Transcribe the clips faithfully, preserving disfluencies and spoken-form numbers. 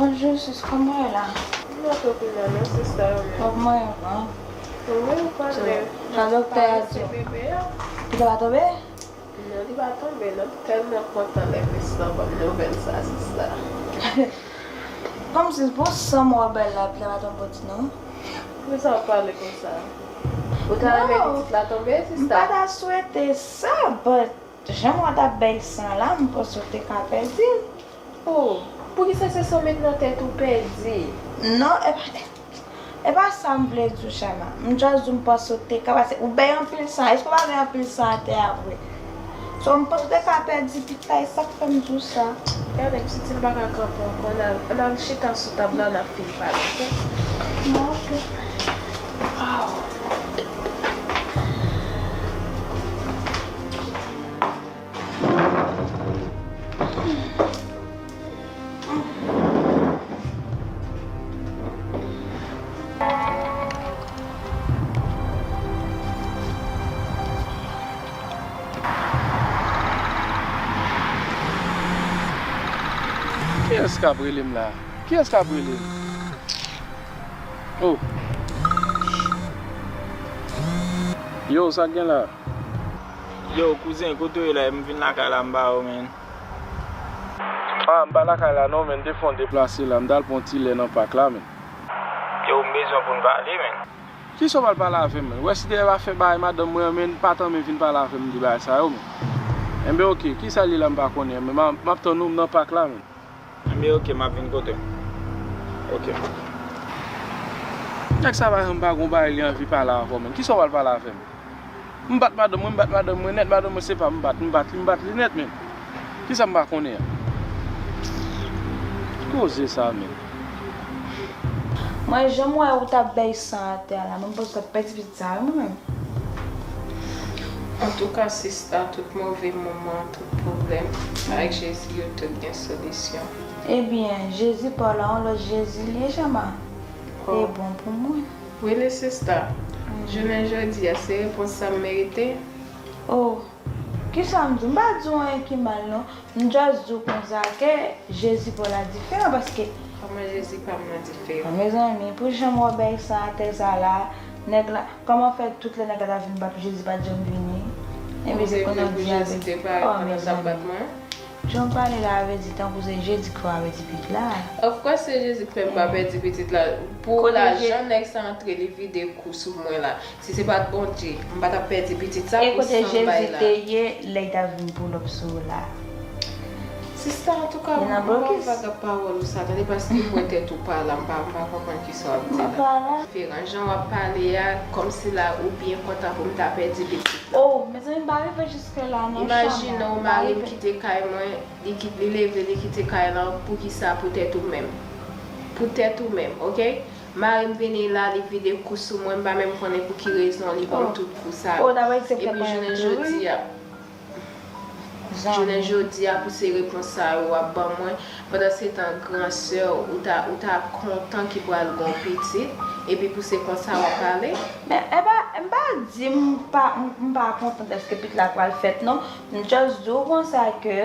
Bonjou, sis, kòman w ye la? M nan twòp mal non, sista, w menm? Twòp mwen, an. Wi, ou konnen. Sa doktè a di w? Bebe a. Li pa tonbe? Non, li pa tonbe non. M tèlman kontan lè m resevwa nouvèl sa, sista. Kòmsi pou san mwen bèl la, epi la pa tonbe ti non. Poukisa w pale konsa? Ou ta renmen pitit la tonbe, sista? Non, m pa ta swete sa, but jan mwen t ap bay san la, m panse w te ka pèdi l. Oh, poukisa se sa w met nan tèt ou pèdi? Non, e pa, e pa sa m vle di w, Chama. M just di w m panse w te ka, paske ou bay anpil san. Èske w pa bay anpil san atè a vre? So, m panse w te ka pèdi pitit la, e sa k fè m di w sa. Gade, m santi m pa ka kanpe ankò. Ann al, ann al chita sou tab la, n ap fin pale, oke? Bon, oke. Aw. Kiyès k ap rele m la? Kiyès k ap rele m? Oh. Yo, sa k gen la? Yo, kouzen, kote w ye la? M vin lakay la, m ba yo, men. Ah, m pa lakay la non, men, m te fè yon deplase la, m t al pran yon ti lè nan pak la, men. Yo, m bezwen pou n pale, men. Kisa w pral pale avè m, men? Ou wè si te pa fè bagay madanm mwen an, men, pa tanmen vin pale avè m de bagay sa yo, men. Enben, oke, kisa l ye la m pa konnen, men m a, m ap tann ou, m nan pak la, men. Enben, oke, m ap vin kote w. Oke. Nèg sa pa janm pa gon bagay li anvi pale avè w, men. Kisa w pral pale avè m? M bat madanm mwen, m bat madanm mwen nèt, madanm mwen se pa m bat, m bat li, m bat li nèt, men. Kisa m pa konnen an? Ki koze sa, men? Mwen, jan m wè ou t ap bay san atè a la, mwen, m panse w t ap pèdi pitit sa, wi, mwen menm. Antouka, sista, tout move moman, tout pwoblèm, avèk Jezi, yo tout gen solisyon. Ebyen, Jezi pa w la, yon lòt Jezi li ye, Chama. Oh. Li bon pou mwen. Really, sista? Mhm. Jounen jodi a, se repons sa m merite? Oh, kisa m di w? M pa di w anyen ki mal, non. M just di w konsa ke Jezi pa w la diferan, paske... Kòman Jezi pa m nan diferan? Mezanmi, pou jan m wè bèy sa atè sa la, nèg la, kòman fè tout lè nèg la ta vin bat ou, Jezi pa t janm vini? Ebyen, se konnen w di avèk... Jezi te parèt pandan l t ap bat mwen? Jan w pale la, a vle di tankou se Jezi k fè w pèdi pitit la. Of course, se Jezi k fè m pa pèdi pitit la. Pou lajan nèg sa antre, li vide kou sou mwen la. Si se pa t Bondye, m pa t ap pèdi pitit sa pou san bay la. E kote Jezi te ye lè l t ap vin pull up sou ou la? Sista, antouka, m pa vag ak pawòl ou sa, tande, paske m wè tèt ou pa la, m pa, m pa konprann kisa w ap di la. Diferan jan w ap pale a, kòmsi la ou byen kontan pou m ta pèdi pitit la. Oh, mezanmi, m pa rive jiske la non, Chama. Imajine w, mari m kite kay mwen, li kit-, li leve, li kite kay lan, poukisa? Pou tèt ou menm. Pou tèt ou menm, oke? Mari m vini la, li vide kou sou mwen, m pa menm konnen pou ki rezon li ban m tout kou sa yo. Epi jounen jodi a, jounen jodi a, pou se repons sa yo w ap ban mwen, pandan se tan gran sè w, ou ta, ou ta kontan ki pral gon pitit, epi pou se konsa w ap pale? Men, e pa, m pa di m pa, m, m pa kontan dèske pitit la pral fèt, non. M just di w konsa ke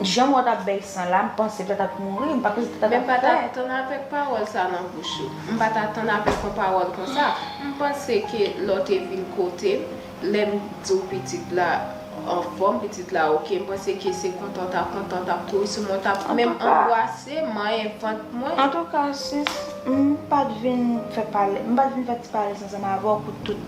jan mwen t ap bay san la, m panse petèt ap mouri, m pa panse petèt ap fè. Men m pa t atann avèk pawòl sa nan bouch ou. M pa t atann avèk yon pawòl konsa. M panse ke lè w te vin kote m, lè m di w pitit la anfòm, pitit la oke, m panse ke se kontan w t ap, kontan w t ap kouri sou mwen, w t ap menm anbrase manyen vant mwen. Antouka, sis, m pa t vin fè pale, m pa t vin fè ti pale sa ansanm avè w pou tout